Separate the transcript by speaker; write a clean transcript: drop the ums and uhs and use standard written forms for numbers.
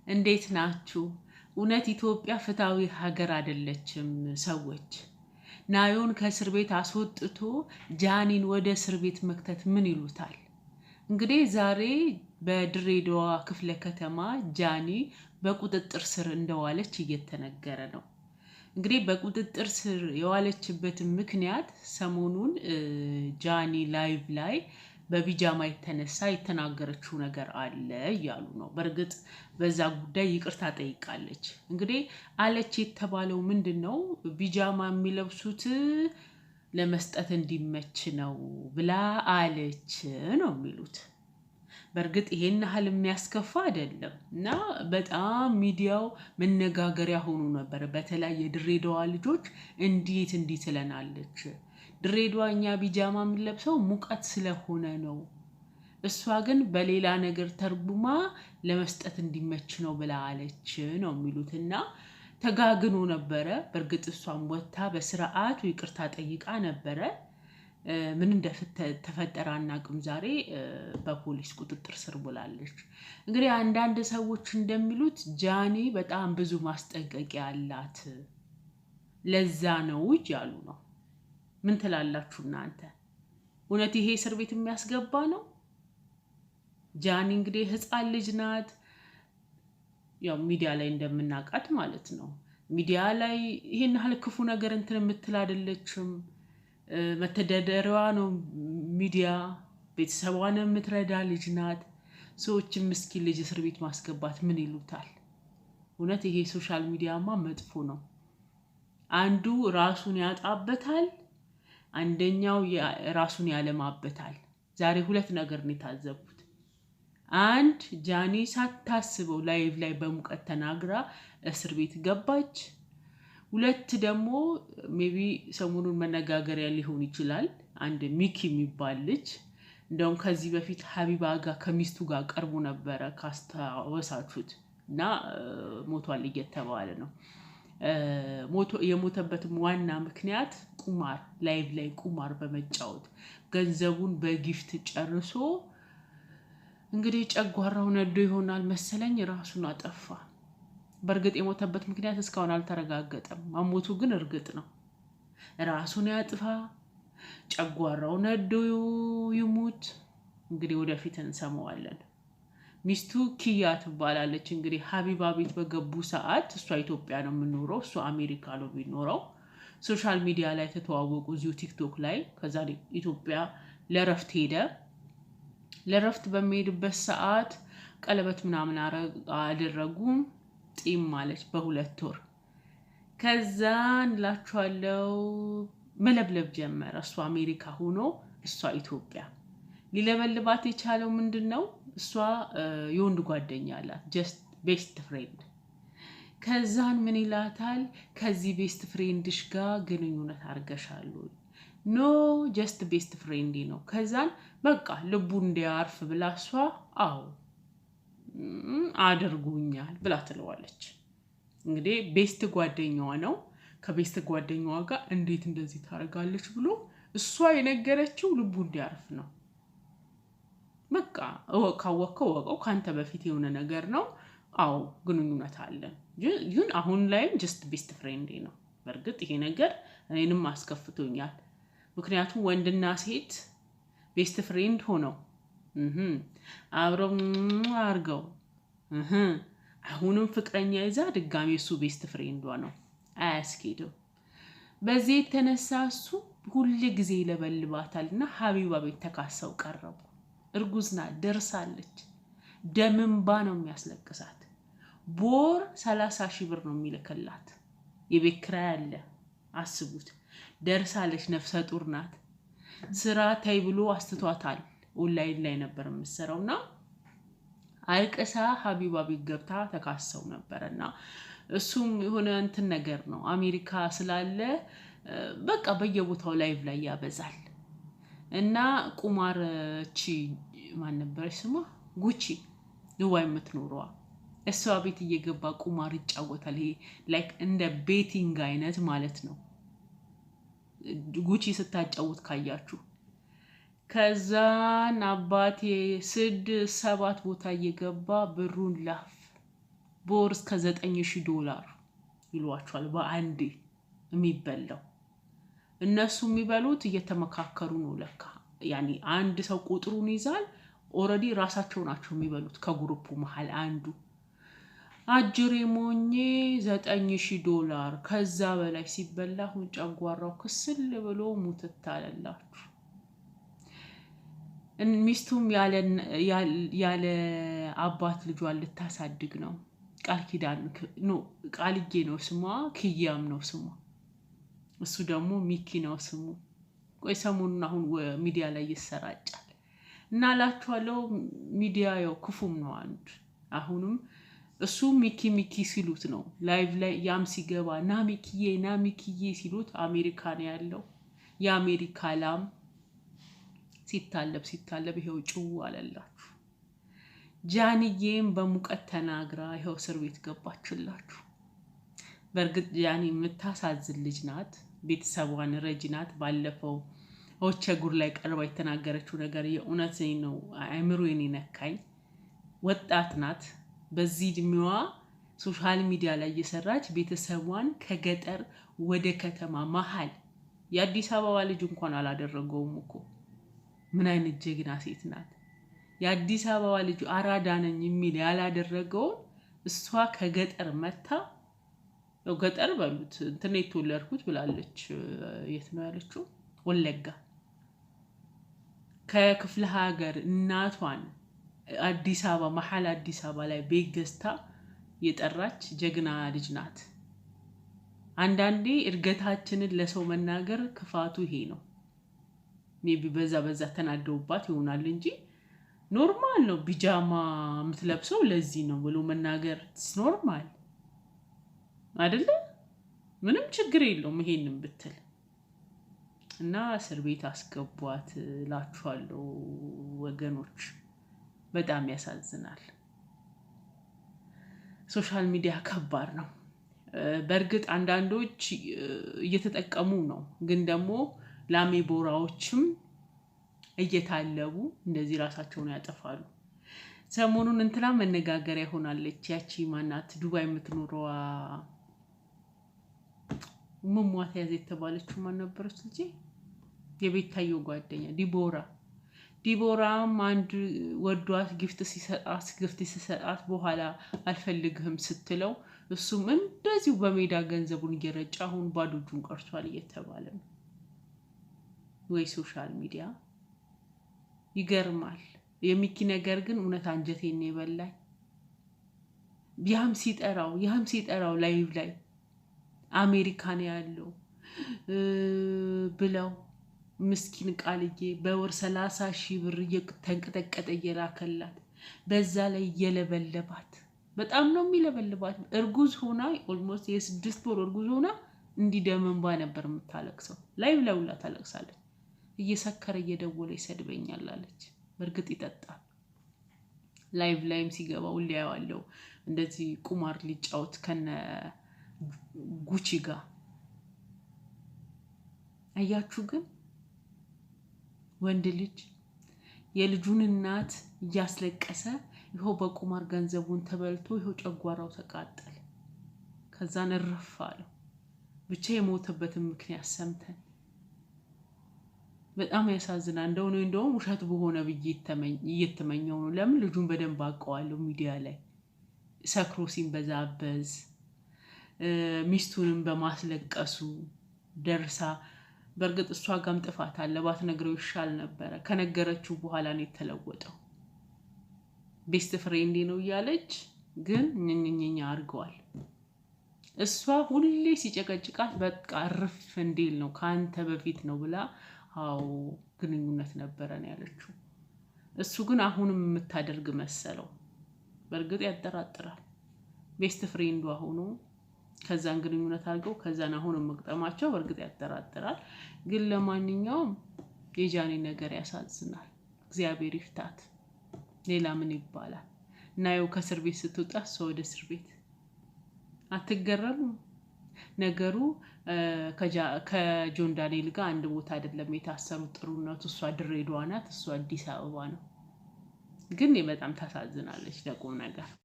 Speaker 1: እንዴት ናችሁ? እውነት ኢትዮጵያ ፍትሐዊ ሀገር አይደለችም። ሰዎች ናዮን ከእስር ቤት አስወጥቶ ጃኒን ወደ እስር ቤት መክተት ምን ይሉታል? እንግዲህ ዛሬ በድሬዳዋ ክፍለ ከተማ ጃኒ በቁጥጥር ስር እንደዋለች እየተነገረ ነው። እንግዲህ በቁጥጥር ስር የዋለችበትን ምክንያት ሰሞኑን ጃኒ live ላይ በቢጃማ የተነሳ የተናገረችው ነገር አለ እያሉ ነው። በእርግጥ በዛ ጉዳይ ይቅርታ ጠይቃለች። እንግዲህ አለች የተባለው ምንድን ነው? ቢጃማ የሚለብሱት ለመስጠት እንዲመች ነው ብላ አለች ነው የሚሉት። በእርግጥ ይሄን ያህል የሚያስከፋ አይደለም እና በጣም ሚዲያው መነጋገሪያ ሆኖ ነበር። በተለይ የድሬዳዋ ልጆች እንዴት እንዲህ ትለናለች፣ ድሬዳዋ እኛ ቢጃማ የምንለብሰው ሙቀት ስለሆነ ነው፣ እሷ ግን በሌላ ነገር ተርጉማ ለመስጠት እንዲመች ነው ብላ አለች ነው የሚሉት እና ተጋግኖ ነበረ። በእርግጥ እሷም ወጥታ በስርዓቱ ይቅርታ ጠይቃ ነበረ። ምን እንደተፈጠረ አናውቅም። ዛሬ በፖሊስ ቁጥጥር ስር ውላለች። እንግዲህ አንዳንድ ሰዎች እንደሚሉት ጃኒ በጣም ብዙ ማስጠንቀቂያ አላት፣ ለዛ ነው እያሉ ነው። ምን ትላላችሁ እናንተ? እውነት ይሄ እስር ቤት የሚያስገባ ነው? ጃኒ እንግዲህ ሕፃን ልጅ ናት። ያው ሚዲያ ላይ እንደምናውቃት ማለት ነው። ሚዲያ ላይ ይሄን ያህል ክፉ ነገር እንትን የምትል አይደለችም። መተዳደሪያዋ ነው ሚዲያ፣ ቤተሰቧን የምትረዳ ልጅ ናት። ሰዎችን ምስኪን ልጅ እስር ቤት ማስገባት ምን ይሉታል? እውነት ይሄ social media ማ መጥፎ ነው። አንዱ ራሱን ያጣበታል፣ አንደኛው ራሱን ያለማበታል። ዛሬ ሁለት ነገር ነው የታዘብኩት። አንድ ጃኒ ሳታስበው live ላይ በሙቀት ተናግራ እስር ቤት ገባች። ሁለት ደግሞ maybe ሰሞኑን መነጋገሪያ ሊሆን ይችላል። አንድ ሚኪ የሚባል ልጅ እንደውም ከዚህ በፊት ሀቢባ ጋር ከሚስቱ ጋር ቀርቦ ነበረ ካስታወሳችሁት፣ እና ሞቷል እየተባለ ነው። የሞተበትም ዋና ምክንያት ቁማር፣ live ላይ ቁማር በመጫወት ገንዘቡን በ gift ጨርሶ እንግዲህ ጨጓራው ነዶ ይሆናል መሰለኝ ራሱን አጠፋ። በእርግጥ የሞተበት ምክንያት እስካሁን አልተረጋገጠም። መሞቱ ግን እርግጥ ነው። ራሱን ያጥፋ፣ ጨጓራው ነዶ ይሙት፣ እንግዲህ ወደፊት እንሰማዋለን። ሚስቱ ኪያ ትባላለች። እንግዲህ ሀቢባ ቤት በገቡ ሰዓት እሷ ኢትዮጵያ ነው የምኖረው፣ እሱ አሜሪካ ነው የሚኖረው። Social media ላይ ተተዋወቁ፣ እዚሁ ቲክቶክ ላይ። ከዛ ኢትዮጵያ ለረፍት ሄደ። ለረፍት በሚሄድበት ሰዓት ቀለበት ምናምን አደረጉም። ጢም ማለች በ2 ወር። ከዛ እንላችኋለው መለብለብ ጀመረ። እሱ አሜሪካ ሆኖ እሷ ኢትዮጵያ። ሊለበልባት የቻለው ምንድን ነው? እሷ የወንድ ጓደኛ አላት፣ just best friend። ከዛን ምን ይላታል? ከዚህ best friend ሽ ጋር ግንኙነት አድርገሻል ወይ? No, just best friend ነው። ከዛን በቃ ልቡ እንዲያርፍ ብላ እሷ አዎ አድርጎኛል ብላ ትለዋለች። እንግዲህ best ጓደኛዋ ነው። ከ best ጓደኛዋ ጋር እንዴት እንደዚህ ታደርጋለች ብሎ እሷ የነገረችው ልቡ እንዲያርፍ ነው። በቃ ካወቅከው እወቀው፣ ከአንተ በፊት የሆነ ነገር ነው። አዎ ግንኙነት አለን፣ ግን አሁን ላይም just best friend ኤ ነው። በእርግጥ ይሄ ነገር እኔንም አስከፍቶኛል። ምክንያቱም ወንድና ሴት best friend ሆነው አብረው አርገው አሁንም ፍቅረኛ ይዛ ድጋሚ እሱ best friend ዷ ነው፣ አያስኬድም። በዚህ የተነሳ እሱ ሁል ጊዜ ይለበልባታል እና ሀቢባ ቤት ተካሰው ቀረቡ። እርጉዝ ናት፣ ደርሳለች። ደም እንባ ነው የሚያስለቅሳት። በወር 30,000 ብር ነው የሚልክላት። የቤት ኪራይ አለ፣ አስቡት። ደርሳለች፣ ነፍሰ ጡር ናት። ስራ ተይ ብሎ አስትቷታል። ኦንላይን ላይ ነበር የምትሰራው እና አልቅሳ ሀቢባ ቤት ገብታ ተካሰው ነበረ እና እሱም የሆነ እንትን ነገር ነው፣ አሜሪካ ስላለ በቃ በየቦታው live ላይ ያበዛል እና ቁማር ቺ ማን ነበረች ስሟ? ጉቺ፣ ዱባይ የምትኖረዋ፣ እሷ ቤት እየገባ ቁማር ይጫወታል። ይሄ like እንደ betting አይነት ማለት ነው። ጉቺ ስታጫውት ካያችሁ። ከዛን አባቴ ስድስት ሰባት ቦታ እየገባ ብሩን ላፍ በወር እስከ $9,000 ይሏቸዋል በአንዴ የሚበላው። እነሱ የሚበሉት እየተመካከሩ ነው ለካ። ያኔ አንድ ሰው ቁጥሩን ይዛል። Already ራሳቸው ናቸው የሚበሉት ከ group ኡ መሀል አንዱ አጅሬ ሞኜ $9,000 ከዛ በላይ ሲበላ አሁን ጨጓራው ክስል ብሎ ሙትት አለላችሁ። ሚስቱም ያለ አባት ልጇን ልታሳድግ ነው። ቃል ኪዳን no ቃልዬ ነው ስሟ፣ ክያም ነው ስሟ። እሱ ደግሞ ሚኪ ነው ስሙ። ቆይ ሰሞኑን አሁን ሚዲያ ላይ ይሰራጫል እና እላችኋለሁ። ሚዲያ ያው ክፉም ነው አንድ። አሁንም እሱ ሚኪ ሚኪ ሲሉት ነው live ላይ ያም ሲገባ ና ሚኪዬ ና ሚኪዬ ሲሉት አሜሪካ ነው ያለው። የአሜሪካ ላም ሲታለብ ሲታለብ ይኸው ጭው አለላችሁ። ጃንዬም በሙቀት ተናግራ ይኸው እስር ቤት ገባችላችሁ። በእርግጥ ጃኒ የምታሳዝን ልጅ ናት። ቤተሰቧን ረጂ ናት። ባለፈው ኦቸ ጉር ላይ ቀርባ የተናገረችው ነገር የእውነት ነው፣ አእምሮዬን የነካኝ። ወጣት ናት። በዚህ እድሜዋ social media ላይ እየሰራች ቤተሰቧን ከገጠር ወደ ከተማ መሀል የአዲስ አበባ ልጅ እንኳን አላደረገውም እኮ። ምን አይነት ጀግና ሴት ናት! የአዲስ አበባ ልጅ አራዳ ነኝ የሚል ያላደረገውን እሷ ከገጠር መታ ገጠር በሉት እንትን የተወለድኩት ብላለች። የት ነው ያለችው? ወለጋ ከክፍለ ሀገር እናቷን አዲስ አበባ መሀል አዲስ አበባ ላይ ቤት ገዝታ የጠራች ጀግና ልጅ ናት። አንዳንዴ እድገታችንን ለሰው መናገር ክፋቱ ይሄ ነው። Maybe በዛ በዛ ተናደውባት ይሆናል እንጂ normal ነው። ቢጃማ የምትለብሰው ለዚህ ነው ብሎ መናገር normal አይደለ? ምንም ችግር የለውም ይሄንን ብትል እና እስር ቤት አስገቧት እላችኋለሁ ወገኖች። በጣም ያሳዝናል። Social media ከባድ ነው። በእርግጥ አንዳንዶች እየተጠቀሙ ነው፣ ግን ደግሞ ላሜ ቦራዎችም እየታለቡ እንደዚህ ራሳቸውን ያጠፋሉ። ሰሞኑን እንትና መነጋገሪያ ሆናለች። ያቺ ማናት ዱባይ የምትኖረዋ ምሟት ያዘ የተባለችው ማን ነበረች? ልጄ የቤታየው ጓደኛ ዲቦራ። ዲቦራም አንድ ወዷት gift ሲሰጣት በኋላ አልፈልግህም ስትለው እሱም እንደዚሁ በሜዳ ገንዘቡን እየረጨ አሁን ባዶ እጁን ቀርቷል እየተባለ ነው። ወይ social media ይገርማል። የሚኪ ነገር ግን እውነት አንጀቴን የበላኝ። ያም ሲጠራው live ላይ አሜሪካን ያለው ብለው ምስኪን ቃልዬ በወር 30,000 ብር እየተንቀጠቀጠ እየላከላት በዛ ላይ እየለበለባት፣ በጣም ነው የሚለበልባት። እርጉዝ ሆና almost የ6 ወር እርጉዝ ሆና እንዲህ ደም እንባ ነበር የምታለቅሰው። Live ላይ ውላ ታለቅሳለች። እየሰከረ እየደወለ ይሰድበኛል አለች። በእርግጥ ይጠጣል። Live ላይም ሲገባ ሁሌ አየዋለሁ እንደዚህ ቁማር ሊጫወት ከነ ጉቺ ጋር። አያችሁ ግን ወንድ ልጅ የልጁን እናት እያስለቀሰ ይኸው በቁማር ገንዘቡን ተበልቶ ይኸው ጨጓራው ተቃጠለ። ከዛን እረፍ አለው። ብቻ የሞተበትን ምክንያት ሰምተን በጣም ያሳዝናል። እንደው እኔ እንደውም ውሸት በሆነ ብዬ እየተመኘው ነው። ለምን ልጁን በደንብ አውቀዋለሁ። ሚዲያ ላይ ሰክሮ ሲንበዛበዝ ሚስቱንም በማስለቀሱ ደርሳ፣ በእርግጥ እሷ ጋም ጥፋት አለ። ባትነግረው ይሻል ነበረ። ከነገረችው በኋላ ነው የተለወጠው። Best friend ኤ ነው እያለች ግን ኝኝኝኛ አድርገዋል። እሷ ሁሌ ሲጨቀጭቃት በቃ እርፍ እንዲል ነው ከአንተ በፊት ነው ብላ አዎ ግንኙነት ነበረ ነው ያለችው። እሱ ግን አሁንም የምታደርግ መሰለው። በእርግጥ ያጠራጥራል። Best friend ዷ ሆኖ ከዛን ግንኙነት አድርገው ከዛን አሁንም መግጠማቸው በእርግጥ ያጠራጥራል። ግን ለማንኛውም የጃኒ ነገር ያሳዝናል። እግዚአብሔር ይፍታት። ሌላ ምን ይባላል? እና ይኸው ከእስር ቤት ስትወጣ እሷ ወደ እስር ቤት፣ አትገረሙም? ነገሩ ከጆን ዳንኤል ጋር አንድ ቦታ አይደለም የታሰሩት። ጥሩነቱ እሷ ድሬዳዋ ናት፣ እሱ አዲስ አበባ ነው። ግን በጣም ታሳዝናለች ለቁም ነገር።